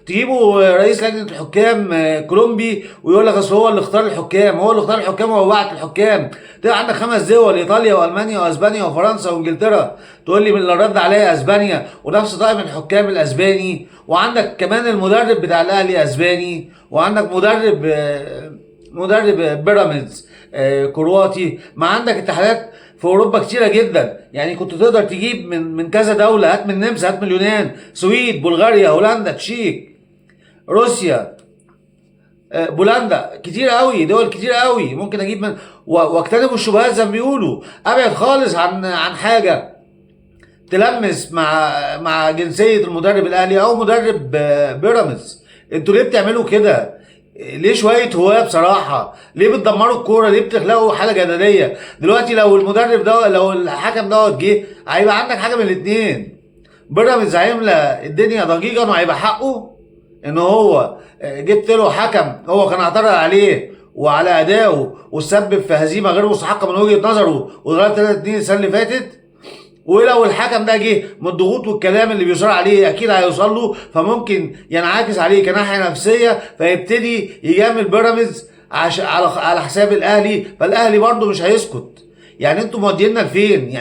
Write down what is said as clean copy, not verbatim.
تجيبوا رئيس لجنة الحكام كولومبي ويقول لك اصل هو اللي اختار الحكام، هو اللي اختار الحكام وهو بعت الحكام. تبقى عندك 5 دول، ايطاليا والمانيا واسبانيا وفرنسا وانجلترا، تقول لي من اللي رد عليا اسبانيا ونفس طاقم الحكام الاسباني، وعندك كمان المدرب بتاع الاهلي اسباني، وعندك مدرب بيراميدز كرواتي. ما عندك اتحادات في اوروبا كتيرة جدا، يعني كنت تقدر تجيب من كذا دوله، هات من النمسا، هات من اليونان، سويد، بلغاريا، هولندا، تشيك، روسيا، بولندا، كتير قوي، دول كتير قوي ممكن اجيب من واجتنبوا الشبهات زي ما بيقولوا، ابعد خالص عن حاجة تلمس مع جنسية المدرب الاهلي او مدرب بيراميدز. انتوا ليه بتعملوا كده؟ ليه شوية هواه بصراحة؟ ليه بتدمروا الكورة؟ ليه بتخلقوا حاله جدلية؟ دلوقتي لو المدرب ده، لو الحكم دوت جه، هيبقى عندك حاجة من الاثنين، بيراميدز هيملى الدنيا ضجيجا وهيبقى حقه ان هو جبت له حكم هو كان اعترض عليه وعلى اداؤه وسبب في هزيمة غير مستحقه من وجهه نظره وضرب 3-2 السنة اللي فاتت. ولو الحكم ده جه من الضغوط والكلام اللي بيصار عليه اكيد هيوصل له، فممكن ينعكس عليه كناحيه نفسية، فيبتدي يجامل بيراميدز على حساب الاهلي، فالاهلي برضه مش هيسكت. يعني انتوا مودينا لفين؟ يعني